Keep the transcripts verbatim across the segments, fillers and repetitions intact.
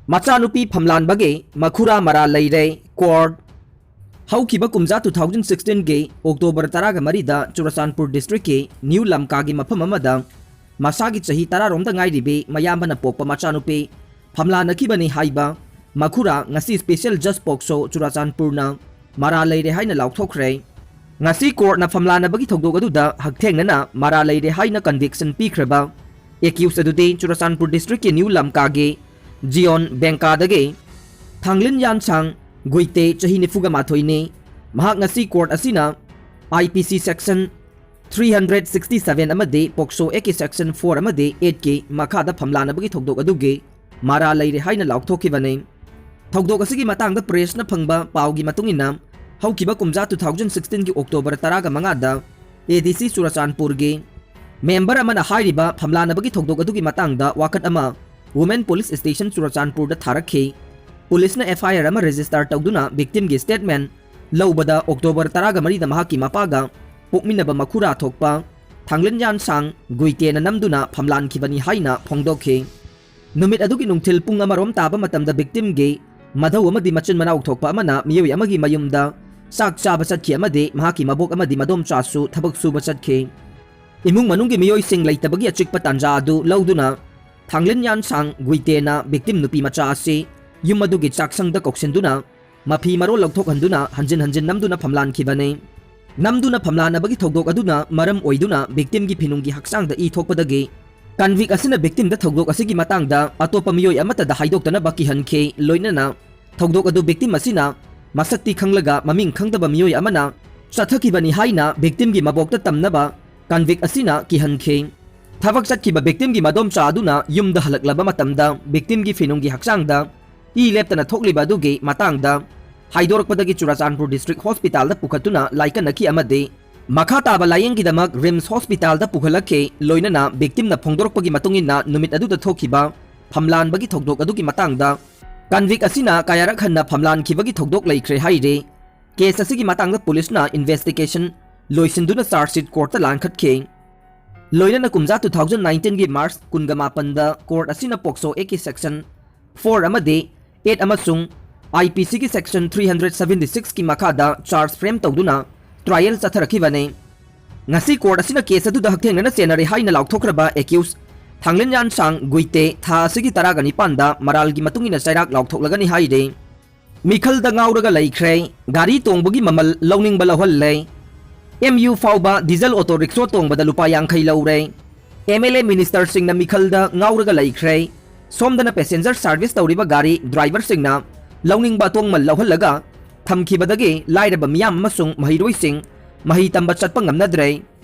ꯃꯆꯥꯅꯨꯄꯤ ꯐꯝꯂꯥꯟꯕꯒꯤ ꯃꯈꯨꯔꯥ ꯃꯔꯥꯜ ꯂꯩꯔꯦ꯫ Court꯫ ꯍꯧꯈꯤꯕ ꯀꯨꯝꯖꯥ two thousand sixteen ꯒꯤ October ꯇꯔꯥꯒ ꯃꯔꯤꯗ ꯆꯨꯔꯆꯥꯟꯄꯨꯔ district ꯀꯤ ꯅ꯭ꯌꯨ ꯂꯝꯀꯥꯒꯤ ꯃꯐꯝ ꯑꯃꯗ ꯃꯁꯥꯒꯤ ꯆꯍꯤ ꯇꯔꯥꯔꯣꯝꯗ ꯉꯥꯏꯔꯤꯕꯤ ꯃꯌꯥꯝꯕꯅ ꯄꯣꯛꯄ ꯃꯆꯥꯅꯨꯄꯤ ꯐꯝꯂꯥꯟꯅꯈꯤꯕꯅꯤ ꯍꯥꯏꯕ ꯃꯈꯨꯔꯥ ꯉꯁꯤ Special Judge POCSO ꯆꯨꯔꯆꯥꯟꯄꯨꯔꯅ ꯃꯔꯥꯜ ꯂꯩꯔꯦ ꯍꯥꯏꯅ ꯂꯥꯎꯊꯣꯛꯈ꯭ꯔꯦ꯫ ꯉꯁꯤ courtꯅ ꯐꯝꯂꯥꯟꯅꯕꯒꯤ ꯊꯧꯗꯣꯛ ꯑꯗꯨꯗ ꯍꯛꯊꯦꯡꯅꯅ ꯃꯔꯥꯜ ꯂꯩꯔꯦ ꯍꯥꯏꯅ conviction ꯄꯤꯈ꯭ꯔꯕ accused ꯑꯗꯨꯗꯤ ꯆꯨꯔꯆꯥꯟꯄꯨꯔ district ꯀꯤ ꯅ꯭ꯌꯨ ꯂꯝꯀꯥꯒꯤ ꯖꯤꯌꯣꯟ ꯕꯦꯡꯀꯥꯗꯒꯤ ꯊꯥꯡꯂꯤꯟ ꯌꯥꯟꯁꯥꯡ ꯒꯨꯏꯇꯦ, ꯆꯍꯤ ꯅꯤꯐꯨꯒ ꯃꯥꯊꯣꯏꯅꯤ꯫ ꯃꯍꯥꯛ ꯉꯁꯤ court ꯑꯁꯤꯅ I P C section three hundred sixty seven ꯑꯃꯗꯤ POCSO Act ꯀꯤ section four ꯑꯃꯗꯤ eight ꯀꯤ ꯃꯈꯥꯗ ꯐꯝꯂꯥꯟꯅꯕꯒꯤ ꯊꯧꯗꯣꯛ ꯑꯗꯨꯒꯤ ꯃꯔꯥꯜ ꯂꯩꯔꯦ ꯍꯥꯏꯅ ꯂꯥꯎꯊꯣꯛꯈꯤꯕꯅꯤ꯫ ꯊꯧꯗꯣꯛ ꯑꯁꯤꯒꯤ ꯃꯇꯥꯡꯗ pressꯅ ꯐꯪꯕ ꯄꯥꯎꯒꯤ ꯃꯇꯨꯡ ꯏꯟꯅ, ꯍꯧꯈꯤꯕ ꯀꯨꯝꯖꯥ two thousand sixteen ꯒꯤ October ꯇꯔꯥꯒ ꯃꯉꯥꯗ A D C ꯆꯨꯔꯆꯥꯟꯄꯨꯔꯒꯤ member ꯑꯃꯅ ꯍꯥꯏꯔꯤꯕ ꯐꯝꯂꯥꯟꯅꯕꯒꯤ ꯊꯧꯗꯣꯛ ꯑꯗꯨꯒꯤ ꯃꯇꯥꯡꯗ ꯋꯥꯀꯠ ꯑꯃ Women Police Station ꯆꯨꯔꯆꯥꯟꯄꯨꯔꯗ ꯊꯥꯔꯛꯈꯤ꯫ Policeꯅ F I R ꯑꯃ register ꯇꯧꯗꯨꯅ victimꯒꯤ statement ꯂꯧꯕꯗ October ꯇꯔꯥꯒ ꯃꯔꯤꯗ ꯃꯍꯥꯛꯀꯤ ꯃꯄꯥꯒ ꯄꯣꯛꯃꯤꯟꯅꯕ ꯃꯈꯨꯔꯥ ꯊꯣꯛꯄ ꯊꯥꯡꯂꯤꯟ ꯌꯥꯟꯁꯥꯡ ꯒꯨꯏꯇꯦꯅ ꯅꯝꯗꯨꯅ ꯐꯝꯂꯥꯟꯈꯤꯕꯅꯤ ꯍꯥꯏꯅ ꯐꯣꯡꯗꯣꯛꯈꯤ꯫ ꯅꯨꯃꯤꯠ ꯑꯗꯨꯒꯤ ꯅꯨꯡꯊꯤꯜ ꯄꯨꯡ ꯑꯃꯔꯣꯝ ꯇꯥꯕ ꯃꯇꯝꯗ victimꯒꯤ ꯃꯙꯧ ꯑꯃꯗꯤ ꯃꯆꯤꯟ ꯃꯅꯥꯎ ꯊꯣꯛꯄ ꯑꯃꯅ ꯃꯤꯑꯣꯏ ꯑꯃꯒꯤ ꯃꯌꯨꯝꯗ ꯆꯥꯛ ꯆꯥꯕ ꯆꯠꯈꯤ ꯑꯃꯗꯤ ꯃꯍꯥꯛꯀꯤ ꯃꯕꯣꯛ ꯑꯃꯗꯤ ꯃꯗꯣꯝꯆꯥꯁꯨ ꯊꯕꯛ ꯁꯨꯕ ꯆꯠꯈꯤ꯫ ꯏꯃꯨꯡ ꯃꯅꯨꯡꯒꯤ ꯃꯤꯑꯣꯏꯁꯤꯡ ꯂꯩꯇꯕꯒꯤ ꯑꯆꯤꯛꯄ ꯇꯥꯟꯖꯥ ꯑꯗꯨ ꯂꯧꯗꯨꯅ ꯊꯥꯡꯂꯤꯟ ꯌꯥꯟꯁꯥꯡ ꯒꯨꯏꯇꯦꯅ victim ꯅꯨꯄꯤ ꯃꯆꯥ ꯑꯁꯤ ꯌꯨꯝ ꯑꯗꯨꯒꯤ ꯆꯥꯛꯁꯪꯗ ꯀꯧꯁꯤꯟꯗꯨꯅ ꯃꯐꯤ ꯃꯔꯣꯜ ꯂꯧꯊꯣꯛꯍꯟꯗꯨꯅ ꯍꯟꯖꯤꯟ ꯍꯟꯖꯤꯟ ꯅꯝꯗꯨꯅ ꯐꯝꯂꯥꯟꯈꯤꯕꯅꯤ꯫ ꯅꯝꯗꯨꯅ ꯐꯝꯂꯥꯟꯅꯕꯒꯤ ꯊꯧꯗꯣꯛ ꯑꯗꯨꯅ ꯃꯔꯝ ꯑꯣꯏꯗꯨꯅ victimꯒꯤ ꯍꯛꯆꯥꯡꯗ ꯏ ꯊꯣꯛꯄꯗꯒꯤ convict ꯑꯁꯤꯅ victimꯗ ꯊꯧꯗꯣꯛ ꯑꯁꯤꯒꯤ ꯃꯇꯥꯡꯗ ꯑꯇꯣꯞꯄ ꯃꯤꯑꯣꯏ ꯑꯃꯠꯇꯗ ꯍꯥꯏꯗꯣꯛꯇꯅꯕ ꯀꯤꯍꯟꯈꯤ꯫ ꯂꯣꯏꯅꯅ ꯊꯧꯗꯣꯛ ꯑꯗꯨ victim ꯑꯁꯤꯅ ꯃꯁꯛꯇꯤ ꯈꯪꯂꯒ ꯃꯃꯤꯡ ꯈꯪꯗꯕ ꯃꯤꯑꯣꯏ ꯑꯃꯅ ꯆꯠꯊꯈꯤꯕꯅꯤ ꯍꯥꯏꯅ victimꯒꯤ ꯃꯕꯣꯛꯇ ꯇꯝꯅꯕ convict ꯑꯁꯤꯅ ꯀꯤꯍꯟꯈꯤ꯫ ꯊꯕꯛ ꯆꯠꯈꯤꯕ victimꯒꯤ ꯃꯗꯣꯝꯆꯥ ꯑꯗꯨꯅ ꯌꯨꯝꯗ ꯍꯜꯂꯛꯂꯕ ꯃꯇꯝꯗ victimꯒꯤ ꯐꯤꯅꯨꯡꯒꯤ ꯍꯛꯆꯥꯡꯗ ꯏ ꯂꯦꯞꯇꯅ ꯊꯣꯛꯂꯤꯕ ꯑꯗꯨꯒꯤ ꯃꯇꯥꯡꯗ ꯍꯥꯏꯗꯣꯔꯛꯄꯗꯒꯤ ꯆꯨꯔꯆꯥꯟꯄꯨꯔ district hospitalꯗ ꯄꯨꯈꯠꯇꯨꯅ ꯂꯥꯏꯀꯠꯅꯈꯤ ꯑꯃꯗꯤ ꯃꯈꯥ ꯇꯥꯕ ꯂꯥꯌꯦꯡꯒꯤꯗꯃꯛ RIMS hospitalꯗ ꯄꯨꯈꯠꯂꯛꯈꯤ꯫ ꯂꯣꯏꯅꯅ victimꯅ ꯐꯣꯡꯗꯣꯔꯛꯄꯒꯤ ꯃꯇꯨꯡ ꯏꯟꯅ ꯅꯨꯃꯤꯠ ꯑꯗꯨꯗ ꯊꯣꯛꯈꯤꯕ ꯐꯝꯂꯥꯟꯕꯒꯤ ꯊꯧꯗꯣꯛ ꯑꯗꯨꯒꯤ ꯃꯇꯥꯡꯗ convict ꯑꯁꯤꯅ ꯀꯌꯥꯔꯛ ꯍꯟꯅ ꯐꯝꯂꯥꯟꯈꯤꯕꯒꯤ ꯊꯧꯗꯣꯛ ꯂꯩꯈ꯭ꯔꯦ ꯍꯥꯏꯔꯤ꯫ Case ꯑꯁꯤꯒꯤ ꯃꯇꯥꯡꯗ policeꯅ investigation ꯂꯣꯏꯁꯤꯟꯗꯨꯅ charge sheet courtꯇ ꯂꯥꯟꯈꯠꯈꯤ꯫ ꯂꯣꯏꯅꯅ ꯀꯨꯝꯖꯥ two thousand nineteenꯒꯤ March ꯀꯨꯟꯒ ꯃꯥꯄꯟꯗ court ꯑꯁꯤꯅ POCSO Actꯀꯤ section four ꯑꯃꯗꯤ eight ꯑꯃꯁꯨꯡ I P Cꯒꯤ section three hundred seventy sixꯀꯤ ꯃꯈꯥꯗ charge frame ꯇꯧꯗꯨꯅ trial ꯆꯠꯊꯔꯛꯈꯤꯕꯅꯤ꯫ ꯉꯁꯤ court ꯑꯁꯤꯅ case ꯑꯗꯨꯗ ꯍꯛꯊꯦꯡꯅꯅ ꯆꯦꯟꯅꯔꯦ ꯍꯥꯏꯅ ꯂꯥꯎꯊꯣꯛꯈ꯭ꯔꯕ accused ꯊꯥꯡꯂꯤꯟꯌꯥꯟꯁꯥꯡ ꯒꯨꯏꯇꯦ ꯊꯥ ꯑꯁꯤꯒꯤ ꯇꯔꯥꯒ ꯅꯤꯄꯥꯟꯗ ꯃꯔꯥꯜꯒꯤ ꯃꯇꯨꯡ ꯏꯟꯅ ꯆꯩꯔꯥꯛ ꯂꯥꯎꯊꯣꯛꯂꯒꯅꯤ ꯍꯥꯏꯔꯤ꯫ ꯃꯤꯈꯜꯗ ꯉꯥꯎꯔꯒ ꯂꯩꯈ꯭ꯔꯦ꯫ ꯒꯥꯔꯤ ꯇꯣꯡꯕꯒꯤ ꯃꯃꯜ ꯂꯧꯅꯤꯡꯕ ꯂꯧꯍꯜꯂꯦ꯫ M U ꯐꯥꯎꯕ diesel auto rickshaw ꯇꯣꯡꯕꯗ ꯂꯨꯄꯥ ꯌꯥꯡꯈꯩ ꯂꯧꯔꯦ꯫ M L A ministerꯁꯤꯡꯅ ꯃꯤꯈꯜꯗ ꯉꯥꯎꯔꯒ ꯂꯩꯈ꯭ꯔꯦ꯫ ꯁꯣꯝꯗꯅ passenger service ꯇꯧꯔꯤꯕ ꯒꯥꯔꯤ driverꯁꯤꯡꯅ ꯂꯧꯅꯤꯡꯕ ꯑꯇꯣꯡꯃꯜ ꯂꯧꯍꯜꯂꯒ ꯊꯝꯈꯤꯕꯗꯒꯤ ꯂꯥꯏꯔꯕ ꯃꯤꯌꯥꯝ ꯑꯃꯁꯨꯡ ꯃꯍꯩꯔꯣꯏꯁꯤꯡ ꯃꯍꯩ ꯇꯝꯕ ꯆꯠꯄ ꯉꯝꯅꯗ꯭ꯔꯦ꯫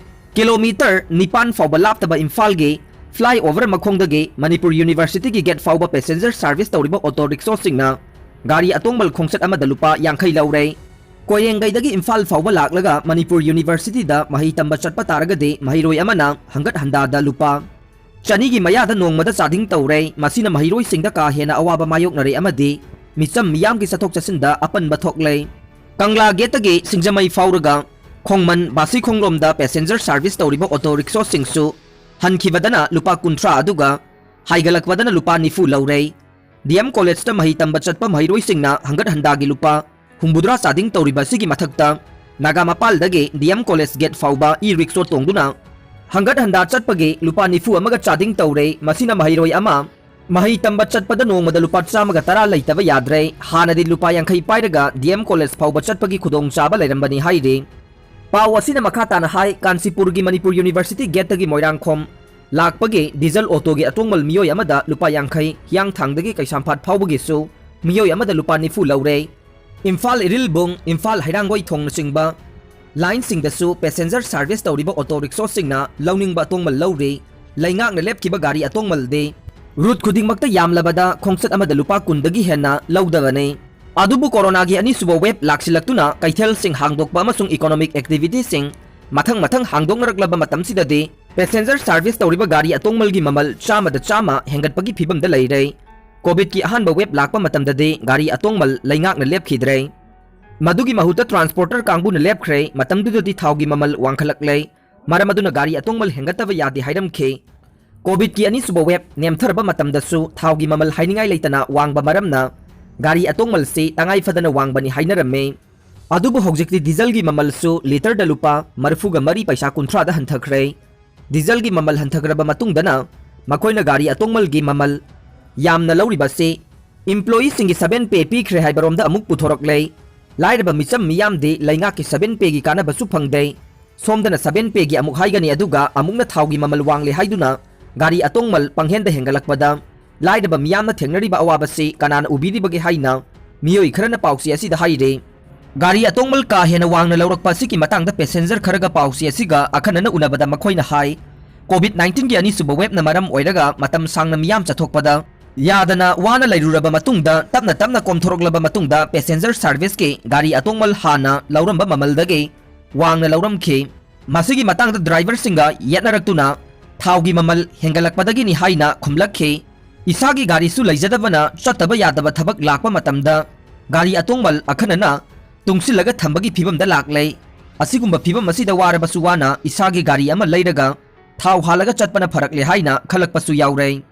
Kilometre ꯅꯤꯄꯥꯟ ꯐꯥꯎꯕ ꯂꯥꯞꯇꯕ ꯏꯝꯐꯥꯜꯒꯤ flyover ꯃꯈꯣꯡꯗꯒꯤ ꯃꯅꯤꯄꯨꯔ Universityꯒꯤ gate ꯐꯥꯎꯕ passenger service ꯇꯧꯔꯤꯕ auto rickshawꯁꯤꯡꯅ ꯒꯥꯔꯤ ꯑꯇꯣꯡꯕꯜ ꯈꯣꯡꯆꯠ ꯑꯃꯗ ꯂꯨꯄꯥ ꯌꯥꯡꯈꯩ ꯂꯧꯔꯦ꯫ ꯀꯣꯌꯦꯡꯒꯩꯗꯒꯤ ꯏꯝꯐꯥꯜ ꯐꯥꯎꯕ ꯂꯥꯛꯂꯒ ꯃꯅꯤꯄꯨꯔ Universityꯗ ꯃꯍꯩ ꯇꯝꯕ ꯆꯠꯄ ꯇꯥꯔꯒꯗꯤ ꯃꯍꯩꯔꯣꯏ ꯑꯃꯅ ꯍꯪꯒꯠ ꯍꯟꯗꯥꯗ ꯂꯨꯄꯥ ꯆꯅꯤꯒꯤ ꯃꯌꯥꯗ ꯅꯣꯡꯃꯗ ꯆꯥꯗꯤꯡ ꯇꯧꯔꯦ꯫ ꯃꯁꯤꯅ ꯃꯍꯩꯔꯣꯏꯁꯤꯡꯗ ꯀꯥ ꯍꯦꯟꯅ ꯑꯋꯥꯕ ꯃꯥꯌꯣꯛꯅꯔꯦ ꯑꯃꯗꯤ ꯃꯤꯆꯝ ꯃꯤꯌꯥꯝꯒꯤ ꯆꯠꯊꯣꯛ ꯆꯠꯁꯤꯟꯗ ꯑꯄꯟꯕ ꯊꯣꯛꯂꯦ꯫ ꯀꯪꯂꯥ gateꯇꯒꯤ ꯁꯤꯡꯖꯃꯩ ꯐꯥꯎꯔꯒ ꯈꯣꯡꯃꯟ ꯕꯥꯁꯤꯈꯣꯡꯂꯣꯝꯗ passenger service ꯇꯧꯔꯤꯕ auto rickshawꯁꯤꯡꯁꯨ ꯍꯟꯈꯤꯕꯗꯅ ꯂꯨꯄꯥ ꯀꯨꯟꯊ꯭ꯔꯥ ꯑꯗꯨꯒ ꯍꯥꯏꯒꯠꯂꯛꯄꯗꯅ ꯂꯨꯄꯥ ꯅꯤꯐꯨ ꯂꯧꯔꯦ꯫ D M Collegeꯇ ꯃꯍꯩ ꯇꯝꯕ ꯆꯠꯄ ꯃꯍꯩꯔꯣꯏꯁꯤꯡꯅ ꯍꯪꯒꯠ ꯍꯟꯗꯥꯒꯤ ꯂꯨꯄꯥ ꯍꯨꯝꯐꯨꯇꯔꯥ ꯆꯥꯗꯤꯡ ꯇꯧꯔꯤꯕ ꯑꯁꯤꯒꯤ ꯃꯊꯛꯇ Naga ꯃꯄꯥꯜꯗꯒꯤ D M College gate ꯐꯥꯎꯕ e-rickshaw ꯇꯣꯡꯗꯨꯅ ꯍꯪꯒꯠ ꯍꯟꯗꯥ ꯆꯠꯄꯒꯤ ꯂꯨꯄꯥ ꯅꯤꯐꯨ ꯑꯃꯒ ꯆꯥꯗꯤꯡ ꯇꯧꯔꯦ꯫ ꯃꯁꯤꯅ ꯃꯍꯩꯔꯣꯏ ꯑꯃ ꯃꯍꯩ ꯇꯝꯕ ꯆꯠꯄꯗ ꯅꯣꯡꯃꯗ ꯂꯨꯄꯥ ꯆꯥꯝꯃꯒ ꯇꯔꯥ ꯂꯩꯇꯕ ꯌꯥꯗ꯭ꯔꯦ꯫ ꯍꯥꯟꯅꯗꯤ ꯂꯨꯄꯥ ꯌꯥꯡꯈꯩ ꯄꯥꯏꯔꯒ D M College ꯐꯥꯎꯕ ꯆꯠꯄꯒꯤ ꯈꯨꯗꯣꯡꯆꯥꯕ ꯂꯩꯔꯝꯕꯅꯤ ꯍꯥꯏꯔꯤ꯫ ꯄꯥꯎ ꯑꯁꯤꯅ ꯃꯈꯥ ꯇꯥꯅ ꯍꯥꯏ, ꯀꯥꯟꯆꯤꯄꯨꯔꯒꯤ ꯃꯅꯤꯄꯨꯔ University gateꯇꯒꯤ ꯃꯣꯏꯔꯥꯡꯈꯣꯝ ꯂꯥꯛꯄꯒꯤ diesel autoꯒꯤ ꯑꯇꯣꯡꯕꯜ ꯃꯤꯑꯣꯏ ꯑꯃꯗ ꯂꯨꯄꯥ ꯌꯥꯡꯈꯩ, ꯍꯤꯌꯥꯡꯊꯥꯡꯗꯒꯤ ꯀꯩꯁꯥꯝꯄꯥꯠ ꯐꯥꯎꯕꯒꯤꯁꯨ ꯃꯤꯑꯣꯏ ꯑꯃꯗ ꯂꯨꯄꯥ ꯅꯤꯐꯨ ꯂꯧꯔꯦ꯫ ꯏꯝꯐꯥꯜ ꯏꯔꯤꯜꯕꯨꯡ, ꯏꯝꯐꯥꯜ ꯍꯩꯔꯥꯡꯒꯣꯏ ꯊꯣꯡꯅꯆꯤꯡꯕ lineꯁꯤꯡꯗꯁꯨ passenger service ꯇꯧꯔꯤꯕ auto rickshawꯁꯤꯡꯅ ꯂꯧꯅꯤꯡꯕ ꯑꯇꯣꯡꯕꯜ ꯂꯧꯔꯤ꯫ ꯂꯩꯉꯥꯛꯅ ꯂꯦꯞꯈꯤꯕ ꯒꯥꯔꯤ ꯑꯇꯣꯡꯕꯜꯗꯤ route ꯈꯨꯗꯤꯡꯃꯛꯇ ꯌꯥꯝꯂꯕꯗ ꯈꯣꯡꯆꯠ ꯑꯃꯗ ꯂꯨꯄꯥ ꯀꯨꯟꯗꯒꯤ ꯍꯦꯟꯅ ꯂꯧꯗꯕꯅꯤ꯫ ꯑꯗꯨꯕꯨ ꯀꯣꯔꯣꯅꯥꯒꯤ ꯑꯅꯤꯁꯨꯕ wave ꯂꯥꯛꯁꯤꯜꯂꯛꯇꯨꯅ ꯀꯩꯊꯦꯜꯁꯤꯡ ꯍꯥꯡꯗꯣꯛꯄ ꯑꯃꯁꯨꯡ economic activityꯁꯤꯡ ꯃꯊꯪ ꯃꯊꯪ ꯍꯥꯡꯗꯣꯛꯅꯔꯛꯂꯕ ꯃꯇꯝꯁꯤꯗꯗꯤ passenger service ꯇꯧꯔꯤꯕ ꯒꯥꯔꯤ ꯑꯇꯣꯡꯕꯜꯒꯤ ꯃꯃꯜ ꯆꯥꯝꯃꯗ ꯆꯥꯝꯃ ꯍꯦꯟꯒꯠꯄꯒꯤ ꯐꯤꯕꯝꯗ ꯂꯩꯔꯦ꯫ COVIDꯀꯤ ꯑꯍꯥꯟꯕ wave ꯂꯥꯛꯄ ꯃꯇꯝꯗꯗꯤ ꯒꯥꯔꯤ ꯑꯇꯣꯡꯕꯜ ꯂꯩꯉꯥꯛꯅ ꯂꯦꯞꯈꯤꯗ꯭ꯔꯦ꯫ ꯃꯗꯨꯒꯤ ꯃꯍꯨꯠꯇ transporter ꯀꯥꯡꯕꯨꯅ ꯂꯦꯞꯈ꯭ꯔꯦ꯫ ꯃꯇꯝꯗꯨꯗꯗꯤ ꯊꯥꯎꯒꯤ ꯃꯃꯜ ꯋꯥꯡꯈꯠꯂꯛꯂꯦ꯫ ꯃꯔꯝ ꯑꯗꯨꯅ ꯒꯥꯔꯤ ꯑꯇꯣꯡꯕꯜ ꯍꯦꯟꯒꯠꯇꯕ ꯌꯥꯗꯦ ꯍꯥꯏꯔꯝꯈꯤ꯫ ꯀꯣꯚꯤꯗꯀꯤ ꯑꯅꯤꯁꯨꯕ ꯋꯦꯕ ꯅꯦꯝꯊꯔꯕ ꯃꯇꯝꯗꯁꯨ ꯊꯥꯎꯒꯤ ꯃꯃꯜ ꯍꯥꯏꯅꯤꯡꯉꯥꯏ ꯂꯩꯇꯅ ꯋꯥꯡꯕ ꯃꯔꯝꯅ ꯒꯥꯔꯤ ꯑꯇꯣꯡꯃꯜꯁꯤ ꯇꯉꯥꯏ ꯐꯗꯅ ꯋꯥꯡꯕꯅꯤ ꯍꯥꯏꯅꯔꯝꯃꯤ꯫ ꯑꯗꯨꯕꯨ ꯍꯧꯖꯤꯛꯇꯤ ꯗꯤꯖꯜꯒꯤ ꯃꯃꯜꯁꯨ ꯂꯤꯇꯔꯗ ꯂꯨꯄꯥ ꯃꯔꯤꯐꯨꯒ ꯃꯔꯤ ꯄꯩꯁꯥ ꯀꯨꯟꯊ꯭ꯔꯥꯗ ꯍꯟꯊꯈ꯭ꯔꯦ꯫ ꯗꯤꯖꯜꯒꯤ ꯃꯃꯜ ꯍꯟꯊꯈ꯭ꯔꯕ ꯃꯇꯨꯡꯗꯅ ꯃꯈꯣꯏꯅ ꯒꯥꯔꯤ ꯑꯇꯣꯡꯃꯜꯒꯤ ꯃꯃꯜ ꯌꯥꯝꯅ ꯂꯧꯔꯤꯕ ꯑꯁꯤ employeeꯁꯤꯡꯒꯤ seven pay ꯄꯤꯈ꯭ꯔꯦ ꯍꯥꯏꯕꯔꯣꯝꯗ ꯑꯃꯨꯛ ꯄꯨꯊꯣꯔꯛꯂꯦ꯫ ꯂꯥꯏꯔꯕ ꯃꯤꯆꯝ ꯃꯤꯌꯥꯝꯗꯤ ꯂꯩꯉꯥꯛꯀꯤ seven payꯒꯤ ꯀꯥꯟꯅꯕꯁꯨ ꯐꯪꯗꯦ꯫ ꯁꯣꯝꯗꯅ seven payꯒꯤ ꯑꯃꯨꯛ ꯍꯥꯏꯒꯅꯤ, ꯑꯗꯨꯒ ꯑꯃꯨꯛꯅ ꯊꯥꯎꯒꯤ ꯃꯃꯜ ꯋꯥꯡꯂꯦ ꯍꯥꯏꯗꯨꯅ ꯒꯥꯔꯤ ꯑꯇꯣꯡꯃꯜ ꯄꯪꯍꯦꯟꯗ ꯍꯦꯟꯒꯠꯂꯛꯄꯗ ꯂꯥꯏꯔꯕ ꯃꯤꯌꯥꯝꯅ ꯊꯦꯡꯅꯔꯤꯕ ꯑꯋꯥꯕꯁꯤ ꯀꯅꯥꯅ ꯎꯕꯤꯔꯤꯕꯒꯦ ꯍꯥꯏꯅ ꯃꯤꯑꯣꯏ ꯈꯔꯅ ꯄꯥꯎꯆꯦ ꯑꯁꯤꯗ ꯍꯥꯏꯔꯤ꯫ ꯒꯥꯔꯤ ꯑꯇꯣꯡꯃꯜ ꯀꯥ ꯍꯦꯟꯅ ꯋꯥꯡꯅ ꯂꯧꯔꯛꯄ ꯑꯁꯤꯒꯤ ꯃꯇꯥꯡꯗ passenger ꯈꯔꯒ ꯄꯥꯎꯆꯦ ꯑꯁꯤꯒ ꯑꯈꯟꯅꯅ ꯎꯅꯕꯗ ꯃꯈꯣꯏꯅ ꯍꯥꯏ, ꯀꯣꯚꯤꯗ ꯅꯥꯏꯟꯇꯤꯟꯒꯤ ꯑꯅꯤꯁꯨꯕ ꯋꯦꯕꯅ ꯃꯔꯝ ꯑꯣꯏꯔꯒ ꯃꯇꯝ ꯁꯥꯡꯅ ꯃꯤꯌꯥꯝ ꯆꯠꯊꯣꯛꯄꯗ ꯌꯥꯗꯅ ꯋꯥꯅ ꯂꯩꯔꯨꯔꯕ ꯃꯇꯨꯡꯗ ꯇꯞꯅ ꯇꯞꯅ ꯀꯣꯝꯊꯣꯔꯛꯂꯕ ꯃꯇꯨꯡꯗ passenger serviceꯀꯤ ꯒꯥꯔꯤ ꯑꯇꯣꯡꯃꯜ ꯍꯥꯟꯅ ꯂꯧꯔꯝꯕ ꯃꯃꯜꯗꯒꯤ ꯋꯥꯡꯅ ꯂꯧꯔꯝꯈꯤ꯫ ꯃꯁꯤꯒꯤ ꯃꯇꯥꯡꯗ driverꯁꯤꯡꯒ ꯌꯦꯠꯅꯔꯛꯇꯨꯅ ꯊꯥꯎꯒꯤ ꯃꯃꯜ ꯍꯦꯟꯒꯠꯂꯛꯄꯗꯒꯤꯅꯤ ꯍꯥꯏꯅ ꯈꯨꯝꯂꯛꯈꯤ꯫ ꯏꯁꯥꯒꯤ ꯒꯥꯔꯤꯁꯨ ꯂꯩꯖꯗꯕꯅ ꯆꯠꯇꯕ ꯌꯥꯗꯕ ꯊꯕꯛ ꯂꯥꯛꯄ ꯃꯇꯝꯗ ꯒꯥꯔꯤ ꯑꯇꯣꯡꯃꯜ ꯑꯈꯟꯅꯅ ꯇꯨꯡꯁꯤꯜꯂꯒ ꯊꯝꯕꯒꯤ ꯐꯤꯕꯝꯗ ꯂꯥꯛꯂꯦ꯫ ꯑꯁꯤꯒꯨꯝꯕ ꯐꯤꯕꯝ ꯑꯁꯤꯗ ꯋꯥꯔꯕꯁꯨ ꯋꯥꯅ ꯏꯁꯥꯒꯤ ꯒꯥꯔꯤ ꯑꯃ ꯂꯩꯔꯒ ꯊꯥꯎ ꯍꯥꯜꯂꯒ ꯆꯠꯄꯅ ꯐꯔꯛꯂꯦ ꯍꯥꯏꯅ ꯈꯜꯂꯛꯄꯁꯨ ꯌꯥꯎꯔꯦ꯫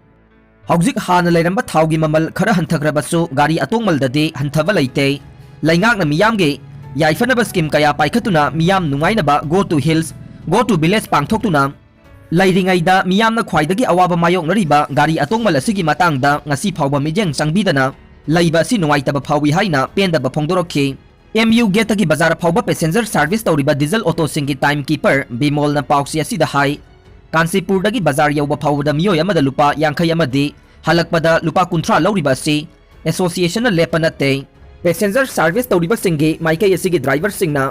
ꯍꯧꯖꯤꯛ ꯍꯥꯟꯅ ꯂꯩꯔꯝꯕ ꯊꯥꯎꯒꯤ ꯃꯃꯜ ꯈꯔ ꯍꯟꯊꯈ꯭ꯔꯕꯁꯨ ꯒꯥꯔꯤ ꯑꯇꯣꯡꯃꯜꯗꯗꯤ ꯍꯟꯊꯕ ꯂꯩꯇꯦ꯫ ꯂꯩꯉꯥꯛꯅ ꯃꯤꯌꯥꯝꯒꯤ ꯌꯥꯏꯐꯅꯕ scheme ꯀꯌꯥ ꯄꯥꯏꯈꯠꯇꯨꯅ ꯃꯤꯌꯥꯝ ꯅꯨꯡꯉꯥꯏꯅꯕ Go to Hills, Go to Village ꯄꯥꯡꯊꯣꯛꯇꯨꯅ ꯂꯩꯔꯤꯉꯩꯗ ꯃꯤꯌꯥꯝꯅ ꯈ꯭ꯋꯥꯏꯗꯒꯤ ꯑꯋꯥꯕ ꯃꯥꯌꯣꯛꯅꯔꯤꯕ ꯒꯥꯔꯤ ꯑꯇꯣꯡꯃꯜ ꯑꯁꯤꯒꯤ ꯃꯇꯥꯡꯗ ꯉꯁꯤ ꯐꯥꯎꯕ ꯃꯤꯠꯌꯦꯡ ꯆꯪꯕꯤꯗꯅ ꯂꯩꯕ ꯑꯁꯤ ꯅꯨꯡꯉꯥꯏꯇꯕ ꯐꯥꯎꯏ ꯍꯥꯏꯅ ꯄꯦꯟꯗꯕ ꯐꯣꯡꯗꯣꯔꯛꯈꯤ꯫ M U gateꯇꯒꯤ ꯕꯖꯥꯔ ꯐꯥꯎꯕ passenger service ꯇꯧꯔꯤꯕ diesel autoꯁꯤꯡꯒꯤ time keeper ꯕꯤꯃꯣꯜꯅ ꯄꯥꯎꯆꯦ ꯑꯁꯤꯗ ꯍꯥꯏ, ꯀꯥꯟꯆꯤꯄꯨꯔꯗꯒꯤ ꯕꯖꯥꯔ ꯌꯧꯕ ꯐꯥꯎꯕꯗ ꯃꯤꯑꯣꯏ ꯑꯃꯗ ꯂꯨꯄꯥ ꯌꯥꯡꯈꯩ ꯑꯃꯗꯤ ꯍꯜꯂꯛꯄꯗ ꯂꯨꯄꯥ ꯀꯨꯟꯊ꯭ꯔꯥ ꯂꯧꯔꯤꯕ ꯑꯁꯤ associationꯅ ꯂꯦꯞꯄ ꯅꯠꯇꯦ꯫ Passenger service ꯇꯧꯔꯤꯕꯁꯤꯡꯒꯤ ꯃꯥꯏꯀꯩ ꯑꯁꯤꯒꯤ driverꯁꯤꯡꯅ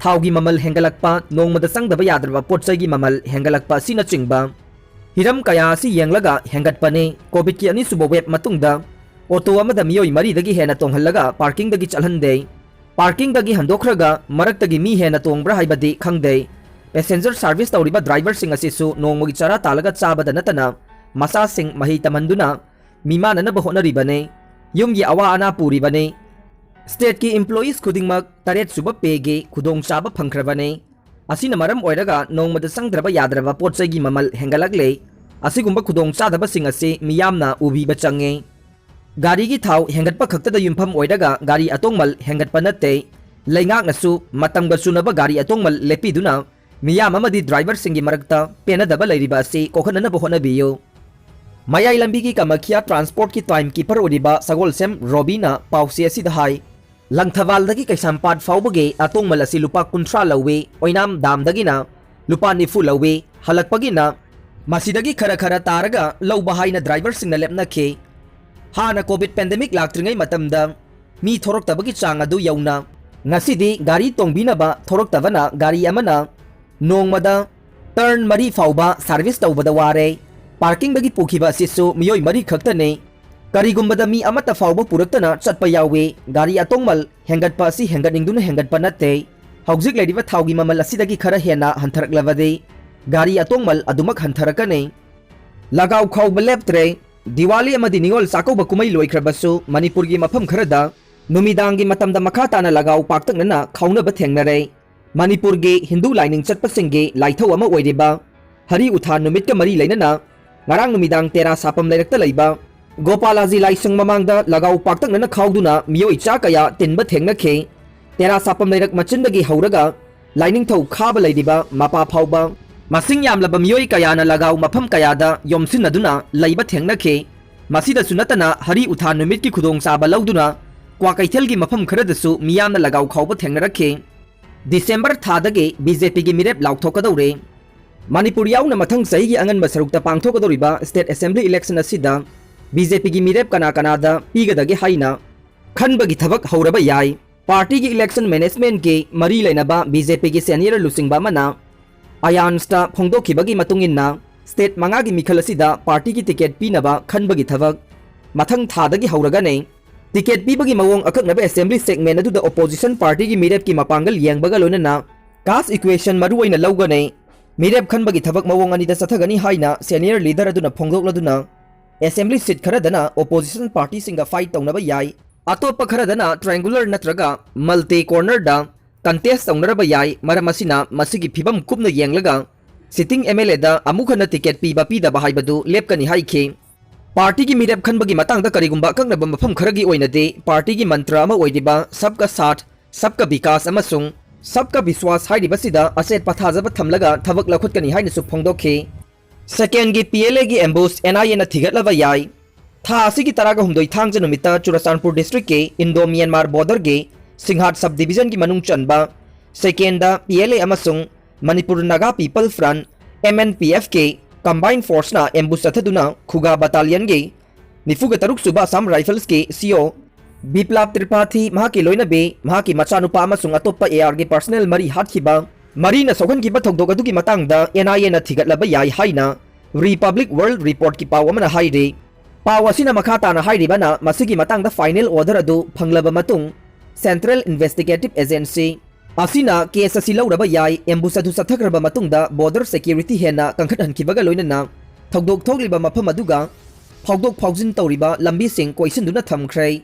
ꯊꯥꯎꯒꯤ ꯃꯃꯜ ꯍꯦꯟꯒꯠꯂꯛꯄ, ꯅꯣꯡꯃꯗ ꯆꯪꯗꯕ ꯌꯥꯗ꯭ꯔꯕ ꯄꯣꯠ ꯆꯩꯒꯤ ꯃꯃꯜ ꯍꯦꯟꯒꯠꯂꯛꯄ ꯑꯁꯤꯅꯆꯤꯡꯕ ꯍꯤꯔꯝ ꯀꯌꯥ ꯑꯁꯤ ꯌꯦꯡꯂꯒ ꯍꯦꯟꯒꯠꯄꯅꯤ꯫ ꯀꯣꯚꯤꯗꯀꯤ ꯑꯅꯤꯁꯨꯕ ꯋꯦꯕ ꯃꯇꯨꯡꯗ ꯑꯣꯇꯣ ꯑꯃꯗ ꯃꯤꯑꯣꯏ ꯃꯔꯤꯗꯒꯤ ꯍꯦꯟꯅ ꯇꯣꯡꯍꯜꯂꯒ parkingꯗꯒꯤ ꯆꯠꯍꯟꯗꯦ꯫ Parkingꯗꯒꯤ ꯍꯟꯗꯣꯛꯈ꯭ꯔꯒ ꯃꯔꯛꯇꯒꯤ ꯃꯤ ꯍꯦꯟꯅ ꯇꯣꯡꯕ꯭ꯔꯥ ꯍꯥꯏꯕꯗꯤ ꯈꯪꯗꯦ꯫ Passenger service ꯇꯧꯔꯤꯕ driverꯁꯤꯡ ꯑꯁꯤꯁꯨ ꯅꯣꯡꯃꯒꯤ ꯆꯔꯥ ꯇꯥꯜꯂꯒ ꯆꯥꯕꯗ ꯅꯠꯇꯅ ꯃꯆꯥꯁꯤꯡ ꯃꯍꯩ ꯇꯝꯍꯟꯗꯨꯅ ꯃꯤꯃꯥꯟꯅꯅꯕ ꯍꯣꯠꯅꯔꯤꯕꯅꯤ꯫ ꯌꯨꯝꯒꯤ ꯑꯋꯥ ꯑꯅꯥ ꯄꯨꯔꯤꯕꯅꯤ꯫ Stateꯀꯤ employees ꯈꯨꯗꯤꯡꯃꯛ ꯇꯔꯦꯠ ꯁꯨꯕ payꯒꯤ ꯈꯨꯗꯣꯡꯆꯥꯕ ꯐꯪꯈ꯭ꯔꯕꯅꯤ꯫ ꯑꯁꯤꯅ ꯃꯔꯝ ꯑꯣꯏꯔꯒ ꯅꯣꯡꯃꯗ ꯆꯪꯗ꯭ꯔꯕ ꯌꯥꯗ꯭ꯔꯕ ꯄꯣꯠ ꯆꯩꯒꯤ ꯃꯃꯜ ꯍꯦꯟꯒꯠꯂꯛꯂꯦ꯫ ꯑꯁꯤꯒꯨꯝꯕ ꯈꯨꯗꯣꯡꯆꯥꯗꯕꯁꯤꯡ ꯑꯁꯤ ꯃꯤꯌꯥꯝꯅ ꯎꯕꯤꯕ ꯆꯪꯉꯤ꯫ ꯒꯥꯔꯤꯒꯤ ꯊꯥꯎ ꯍꯦꯟꯒꯠꯄ ꯈꯛꯇꯗ ꯌꯨꯝꯐꯝ ꯑꯣꯏꯔꯒ ꯒꯥꯔꯤ ꯑꯇꯣꯡꯃꯜ ꯍꯦꯟꯒꯠꯄ ꯅꯠꯇꯦ꯫ ꯂꯩꯉꯥꯛꯅꯁꯨ ꯃꯇꯝꯒ ꯆꯨꯅꯕ ꯒꯥꯔꯤ ꯑꯇꯣꯡꯃꯜ ꯂꯦꯞꯄꯤꯗꯨꯅ ꯃꯤꯌꯥꯝ ꯑꯃꯗꯤ ꯗ꯭ꯔꯥꯏꯚꯔꯁꯤꯡꯒꯤ ꯃꯔꯛꯇ ꯄꯦꯟꯅꯗꯕ ꯂꯩꯔꯤꯕ ꯑꯁꯤ ꯀꯣꯛꯍꯟꯅꯅꯕ ꯍꯣꯠꯅꯕꯤꯌꯨ꯫ ꯃꯌꯥꯏ ꯂꯝꯕꯤꯒꯤ ꯀꯃꯈꯤꯌꯥ ꯇ꯭ꯔꯥꯟꯁꯄꯣꯔꯠꯀꯤ ꯇꯥꯏꯝ ꯀꯤꯄꯔ ꯑꯣꯏꯔꯤꯕ ꯁꯒꯣꯜꯁꯦꯝ ꯔꯣꯕꯤꯅ ꯄꯥꯎꯆꯦ ꯑꯁꯤꯗ ꯍꯥꯏ, ꯂꯪꯊꯕꯥꯜꯗꯒꯤ ꯀꯩꯁꯥꯝꯄꯥꯠ ꯐꯥꯎꯕꯒꯤ ꯑꯇꯣꯡꯃꯜ ꯑꯁꯤ ꯂꯨꯄꯥ ꯀꯨꯟꯊ꯭ꯔꯥ ꯂꯧꯏ, ꯑꯣꯏꯅꯥꯝ ꯗꯥꯝꯗꯒꯤꯅ ꯂꯨꯄꯥ ꯅꯤꯐꯨ ꯂꯧꯏ, ꯍꯜꯂꯛꯄꯒꯤꯅ ꯃꯁꯤꯗꯒꯤ ꯈꯔ ꯈꯔ ꯇꯥꯔꯒ ꯂꯧꯕ ꯍꯥꯏꯅ ꯗ꯭ꯔꯥꯏꯚꯔꯁꯤꯡꯅ ꯂꯦꯞꯅꯈꯤ꯫ ꯍꯥꯟꯅ ꯀꯣꯚꯤꯗ ꯄꯦꯟꯗꯦꯃꯤꯛ ꯂꯥꯛꯇ꯭ꯔꯤꯉꯩ ꯃꯇꯝꯗ ꯃꯤ ꯊꯣꯔꯛꯇꯕꯒꯤ ꯆꯥꯡ ꯑꯗꯨ ꯌꯧꯅ ꯉꯁꯤꯗꯤ ꯒꯥꯔꯤ ꯇꯣꯡꯕꯤꯅꯕ ꯊꯣꯔꯛꯇꯕꯅ ꯒꯥꯔꯤ ꯑꯃꯅ ꯅꯣꯡꯃꯗ ꯇꯔꯟ ꯃꯔꯤ ꯐꯥꯎꯕ ꯁꯥꯔꯚꯤꯁ ꯇꯧꯕꯗ ꯋꯥꯔꯦ꯫ ꯄꯥꯔꯀꯤꯡꯗꯒꯤ ꯄꯨꯈꯤꯕ ꯑꯁꯤꯁꯨ ꯃꯤꯑꯣꯏ ꯃꯔꯤ ꯈꯛꯇꯅꯤ꯫ ꯀꯔꯤꯒꯨꯝꯕꯗ ꯃꯤ ꯑꯃꯠꯇ ꯐꯥꯎꯕ ꯄꯨꯔꯛꯇꯅ ꯆꯠꯄ ꯌꯥꯎꯏ꯫ ꯒꯥꯔꯤ ꯑꯇꯣꯡꯃꯜ ꯍꯦꯟꯒꯠꯄ ꯑꯁꯤ ꯍꯦꯟꯒꯠꯅꯤꯡꯗꯨꯅ ꯍꯦꯟꯒꯠꯄ ꯅꯠꯇꯦ꯫ ꯍꯧꯖꯤꯛ ꯂꯩꯔꯤꯕ ꯊꯥꯎꯒꯤ ꯃꯃꯜ ꯑꯁꯤꯗꯒꯤ ꯈꯔ ꯍꯦꯟꯅ ꯍꯟꯊꯔꯛꯂꯕꯗꯤ ꯒꯥꯔꯤ ꯑꯇꯣꯡꯃꯜ ꯑꯗꯨꯃꯛ ꯍꯟꯊꯔꯛꯀꯅꯤ꯫ ꯂꯒꯥꯎ ꯈꯥꯎꯕ ꯂꯦꯞꯇ꯭ꯔꯦ꯫ ꯗꯤꯋꯥꯂꯤ ꯑꯃꯗꯤ ꯅꯤꯉꯣꯜ ꯆꯥꯛꯀꯧꯕ ꯀꯨꯝꯍꯩ ꯂꯣꯏꯈ꯭ꯔꯕꯁꯨ ꯃꯅꯤꯄꯨꯔꯒꯤ ꯃꯐꯝ ꯈꯔꯗ ꯅꯨꯃꯤꯗꯥꯡꯒꯤ ꯃꯇꯝꯗ ꯃꯈꯥ ꯇꯥꯅ ꯂꯒꯥꯎ ꯄꯥꯛꯇꯛꯅꯅ ꯈꯥꯎꯅꯕ ꯊꯦꯡꯅꯔꯦ꯫ ꯃꯅꯤꯄꯨꯔꯒꯤ ꯍꯤꯟꯗꯨ ꯂꯥꯏꯅꯤꯡ ꯆꯠꯄꯁꯤꯡꯒꯤ ꯂꯥꯏꯊꯧ ꯑꯃ ꯑꯣꯏꯔꯤꯕ ꯍꯔꯤ ꯎꯊꯥꯟ ꯅꯨꯃꯤꯠꯀ ꯃꯔꯤ ꯂꯩꯅꯅ ꯉꯔꯥꯡ ꯅꯨꯃꯤꯗꯥꯡ ꯇꯦꯔꯥ ꯁꯥꯐꯝ ꯂꯩꯔꯛꯇ ꯂꯩꯕ ꯒꯣꯄꯥꯂꯥꯖꯤ ꯂꯥꯏꯁꯪ ꯃꯃꯥꯡꯗ ꯂꯒꯥꯎ ꯄꯥꯛꯇꯛꯅꯅ ꯈꯥꯎꯗꯨꯅ ꯃꯤꯑꯣꯏ ꯆꯥ ꯀꯌꯥ ꯇꯤꯟꯕ ꯊꯦꯡꯅꯈꯤ꯫ ꯇꯦꯔꯥ ꯁꯥꯐꯝ ꯂꯩꯔꯛ ꯃꯆꯤꯟꯗꯒꯤ ꯍꯧꯔꯒ ꯂꯥꯏꯅꯤꯡꯊꯧ ꯈꯥꯕ ꯂꯩꯔꯤꯕ ꯃꯄꯥ ꯐꯥꯎꯕ ꯃꯁꯤꯡ ꯌꯥꯝꯂꯕ ꯃꯤꯑꯣꯏ ꯀꯌꯥꯅ ꯂꯒꯥꯎ ꯃꯐꯝ ꯀꯌꯥꯗ ꯌꯣꯝꯁꯤꯟꯅꯗꯨꯅ ꯂꯩꯕ ꯊꯦꯡꯅꯈꯤ꯫ ꯃꯁꯤꯗꯁꯨ ꯅꯠꯇꯅ ꯍꯔꯤ ꯎꯊꯥꯟ ꯅꯨꯃꯤꯠꯀꯤ ꯈꯨꯗꯣꯡꯆꯥꯕ ꯂꯧꯗꯨꯅ ꯀ꯭ꯋꯥꯀꯩꯊꯦꯜꯒꯤ ꯃꯐꯝ ꯈꯔꯗꯁꯨ ꯃꯤꯌꯥꯝꯅ ꯂꯒꯥꯎ ꯈꯥꯎꯕ ꯊꯦꯡꯅꯔꯛꯈꯤ꯫ ꯗꯤꯁꯦꯝꯕꯔ ꯊꯥꯗꯒꯤ ꯕꯤ ꯖꯦ ꯄꯤꯒꯤ ꯃꯤꯔꯦꯞ ꯂꯥꯎꯊꯣꯛꯀꯗꯧꯔꯦ꯫ ꯃꯅꯤꯄꯨꯔ ꯌꯥꯎꯅ ꯃꯊꯪ ꯆꯍꯤꯒꯤ ꯑꯉꯟꯕ ꯁꯔꯨꯛꯇ ꯄꯥꯡꯊꯣꯛꯀꯗꯧꯔꯤꯕ ꯁ꯭ꯇꯦꯠ ꯑꯦꯁꯦꯝꯕ꯭ꯂꯤ ꯏꯂꯦꯛꯁꯟ ꯑꯁꯤꯗ ꯕꯤ ꯖꯦ ꯄꯤꯒꯤ ꯃꯤꯔꯦꯞ ꯀꯅꯥ ꯀꯅꯥꯗ ꯄꯤꯒꯗꯒꯦ ꯍꯥꯏꯅ ꯈꯟꯕꯒꯤ ꯊꯕꯛ ꯍꯧꯔꯕ ꯌꯥꯏ꯫ ꯄꯥꯔꯇꯤꯒꯤ ꯏꯂꯦꯛꯁꯟ ꯃꯦꯅꯦꯖꯃꯦꯟꯠꯀꯤ ꯃꯔꯤ ꯂꯩꯅꯕ ꯕꯤ ꯖꯦ ꯄꯤꯒꯤ ꯁꯦꯅꯤꯌꯔ ꯂꯨꯆꯤꯡꯕ ꯑꯃꯅ ꯑꯌꯥꯟꯁꯇ ꯐꯣꯡꯗꯣꯛꯈꯤꯕꯒꯤ ꯃꯇꯨꯡ ꯏꯟꯅ, ꯁ꯭ꯇꯦꯠ ꯃꯉꯥꯒꯤ ꯃꯤꯈꯜ ꯑꯁꯤꯗ ꯄꯥꯔꯇꯤꯒꯤ ꯇꯤꯀꯦꯠ ꯄꯤꯅꯕ ꯈꯟꯕꯒꯤ ꯊꯕꯛ ꯃꯊꯪ ꯊꯥꯗꯒꯤ ꯍꯧꯔꯒꯅꯤ꯫ ꯇꯤꯀꯦꯠ ꯄꯤꯕꯒꯤ ꯃꯑꯣꯡ ꯑꯀꯛꯅꯕ ꯑꯦꯁꯦꯝꯕ꯭ꯂꯤ ꯁꯦꯒꯃꯦꯟꯠ ꯑꯗꯨꯗ ꯑꯣꯄꯣꯖꯤꯁꯟ ꯄꯥꯔꯇꯤꯒꯤ ꯃꯤꯔꯦꯞꯀꯤ ꯃꯄꯥꯡꯒꯜ ꯌꯦꯡꯕꯒ ꯂꯣꯏꯅꯅ ꯀꯥꯁ ꯏꯀ꯭ꯋꯦꯁꯟ ꯃꯔꯨ ꯑꯣꯏꯅ ꯂꯧꯒꯅꯤ꯫ ꯃꯤꯔꯦꯞ ꯈꯟꯕꯒꯤ ꯊꯕꯛ ꯃꯑꯣꯡ ꯑꯅꯤꯗ ꯆꯠꯊꯒꯅꯤ ꯍꯥꯏꯅ ꯁꯦꯅꯤꯌꯔ ꯂꯤꯗꯔ ꯑꯗꯨꯅ ꯐꯣꯡꯗꯣꯛꯂꯗꯨꯅ, ꯑꯦꯁꯦꯝꯕ꯭ꯂꯤ ꯁꯤꯠ ꯈꯔꯗꯅ ꯑꯣꯄꯣꯖꯤꯁꯟ ꯄꯥꯔꯇꯤꯁꯤꯡꯒ ꯐꯥꯏꯠ ꯇꯧꯅꯕ ꯌꯥꯏ, ꯑꯇꯣꯞꯄ ꯈꯔꯗꯅ ꯇ꯭ꯔꯥꯏꯡꯒꯨꯂꯔ ꯅꯠꯇ꯭ꯔꯒ ꯃꯜꯇꯤ ꯀꯣꯔꯅꯔꯗ ꯀꯟꯇꯦꯁ ꯇꯧꯅꯔꯕ ꯌꯥꯏ꯫ ꯃꯔꯝ ꯑꯁꯤꯅ ꯃꯁꯤꯒꯤ ꯐꯤꯕꯝ ꯀꯨꯞꯅ ꯌꯦꯡꯂꯒ sitting M L A ꯗ ꯑꯃꯨꯛ ꯍꯟꯅ ticket ꯄꯤꯕ ꯄꯤꯗꯕ ꯍꯥꯏꯕꯗꯨ ꯂꯦꯞꯀꯅꯤ ꯍꯥꯏꯈꯤ꯫ Party ꯒꯤ ꯃꯤꯔꯦꯞ ꯈꯟꯕꯒꯤ ꯃꯇꯥꯡꯗ ꯀꯔꯤꯒꯨꯝꯕ ꯑꯀꯛꯅꯕ ꯃꯐꯝ ꯈꯔꯒꯤ ꯑꯣꯏꯅꯗꯤ party ꯒꯤ mantra ꯑꯃ ꯑꯣꯏꯔꯤꯕ Sabka Saath, Sabka Vikas ꯑꯃꯁꯨꯡ Sabka Vishwas ꯍꯥꯏꯔꯤꯕꯁꯤꯗ ꯑꯆꯦꯠꯄ ꯊꯥꯖꯕ ꯊꯝꯂꯒ ꯊꯕꯛ ꯂꯧꯈꯠꯀꯅꯤ ꯍꯥꯏꯅꯁꯨ ꯐꯣꯡꯗꯣꯛꯈꯤ꯫ Second ꯒꯤ P L A ꯒꯤ ambush N I A ꯅ ꯊꯤꯒꯠꯂꯕ ꯌꯥꯏ꯫ ꯊꯥ ꯑꯁꯤꯒꯤ ꯇꯔꯥꯒ ꯍꯨꯝꯗꯣꯏ ꯊꯥꯡꯖ ꯅꯨꯃꯤꯠꯇ ꯆꯨꯔꯆꯥꯟꯄꯨꯔ district ꯀꯤ Indo Myanmar border ꯒꯤ ꯁꯤꯡꯍꯥꯠ sub division ꯒꯤ ꯃꯅꯨꯡ ꯆꯟꯕ Second the P L A ꯑꯃꯁꯨꯡ Manipur Naga People Front, M N P F ꯀꯤ combined force ꯅ ambush ꯆꯠꯊꯗꯨꯅ ꯈꯨꯒꯥ battalion ꯒꯤ ꯅꯤꯐꯨꯒ ꯇꯔꯨꯛ ꯁꯨꯕ Assam Rifles ꯀꯤ C O ꯕꯤꯄ꯭ꯂꯥꯕ ꯇ꯭ꯔꯤꯄꯥꯊꯤ, ꯃꯍꯥꯛꯀꯤ ꯂꯣꯏꯅꯕꯤ, ꯃꯍꯥꯛꯀꯤ ꯃꯆꯥꯅꯨꯄꯥ ꯑꯃꯁꯨꯡ ꯑꯇꯣꯞꯄ A R ꯒꯤ personnel ꯃꯔꯤ ꯍꯥꯠꯈꯤꯕ, ꯃꯔꯤꯅ ꯁꯣꯛꯍꯟꯈꯤꯕ ꯊꯧꯗꯣꯛ ꯑꯗꯨꯒꯤ ꯃꯇꯥꯡꯗ N I A ꯅ ꯊꯤꯒꯠꯂꯕ ꯌꯥꯏ ꯍꯥꯏꯅ Republic World Report ꯀꯤ ꯄꯥꯎ ꯑꯃꯅ ꯍꯥꯏꯔꯤ꯫ ꯄꯥꯎ ꯑꯁꯤꯅ ꯃꯈꯥ ꯇꯥꯅ ꯍꯥꯏꯔꯤꯕꯅ, ꯃꯁꯤꯒꯤ ꯃꯇꯥꯡꯗ final order ꯑꯗꯨ ꯐꯪꯂꯕ ꯃꯇꯨꯡ, Central Investigative Agency ꯑꯁꯤꯅ case ꯑꯁꯤ ꯂꯧꯔꯕ ꯌꯥꯏ꯫ Ambush ꯑꯗꯨ ꯆꯠꯊꯈ꯭ꯔꯕ ꯃꯇꯨꯡꯗ border security ꯍꯦꯟꯅ ꯀꯟꯈꯠꯍꯟꯈꯤꯕꯒ ꯂꯣꯏꯅꯅ ꯊꯧꯗꯣꯛ ꯊꯣꯛꯂꯤꯕ ꯃꯐꯝ ꯑꯗꯨꯒ ꯐꯥꯎꯗꯣꯛ ꯐꯥꯎꯖꯤꯟ ꯇꯧꯔꯤꯕ ꯂꯝꯕꯤꯁꯤꯡ ꯀꯣꯏꯁꯤꯟꯗꯨꯅ ꯊꯝꯈ꯭ꯔꯦ꯫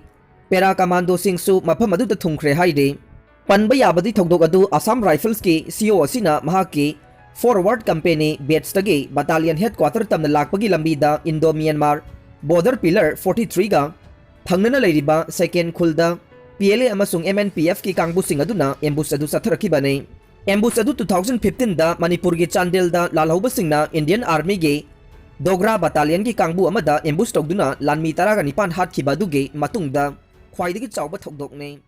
Para commando ꯁꯤꯡꯁꯨ ꯃꯐꯝ ꯑꯗꯨꯗ ꯊꯨꯡꯈ꯭ꯔꯦ ꯍꯥꯏꯔꯤ꯫ ꯄꯟꯕ ꯌꯥꯕꯗꯤ, ꯊꯧꯗꯣꯛ ꯑꯗꯨ Assam Rifles ꯀꯤ C O ꯑꯁꯤꯅ ꯃꯍꯥꯛꯀꯤ forward company batch ꯇꯒꯤ battalion headquarter ꯇꯝꯅ ꯂꯥꯛꯄꯒꯤ ꯂꯝꯕꯤꯗ Indo Myanmar border pillar forty three ꯒ ꯊꯪꯅꯅ ꯂꯩꯔꯤꯕ Second ꯈꯨꯜꯗ P L A ꯑꯃꯁꯨꯡ M N P F ꯀꯤ ꯀꯥꯡꯕꯨꯁꯤꯡ ꯑꯗꯨꯅ ambush ꯑꯗꯨ ꯆꯠꯊꯔꯛꯈꯤꯕꯅꯤ꯫ Ambush ꯑꯗꯨ two thousand fifteen ꯗ ꯃꯅꯤꯄꯨꯔꯒꯤ ꯆꯥꯟꯗꯦꯜꯗ ꯂꯥꯜꯍꯧꯕꯁꯤꯡꯅ Indian Army ꯒꯤ Dogra battalion ꯒꯤ ꯀꯥꯡꯕꯨ ꯑꯃꯗ ambush ꯇꯧꯗꯨꯅ ꯂꯥꯟꯃꯤ ꯇꯔꯥꯒ ꯅꯤꯄꯥꯟ ꯍꯥꯠꯈꯤꯕ ꯑꯗꯨꯒꯤ ꯃꯇꯨꯡꯗ ꯈ꯭ꯋꯥꯏꯗꯒꯤ ꯆꯥꯎꯕ ꯊꯧꯗꯣꯛꯅꯤ꯫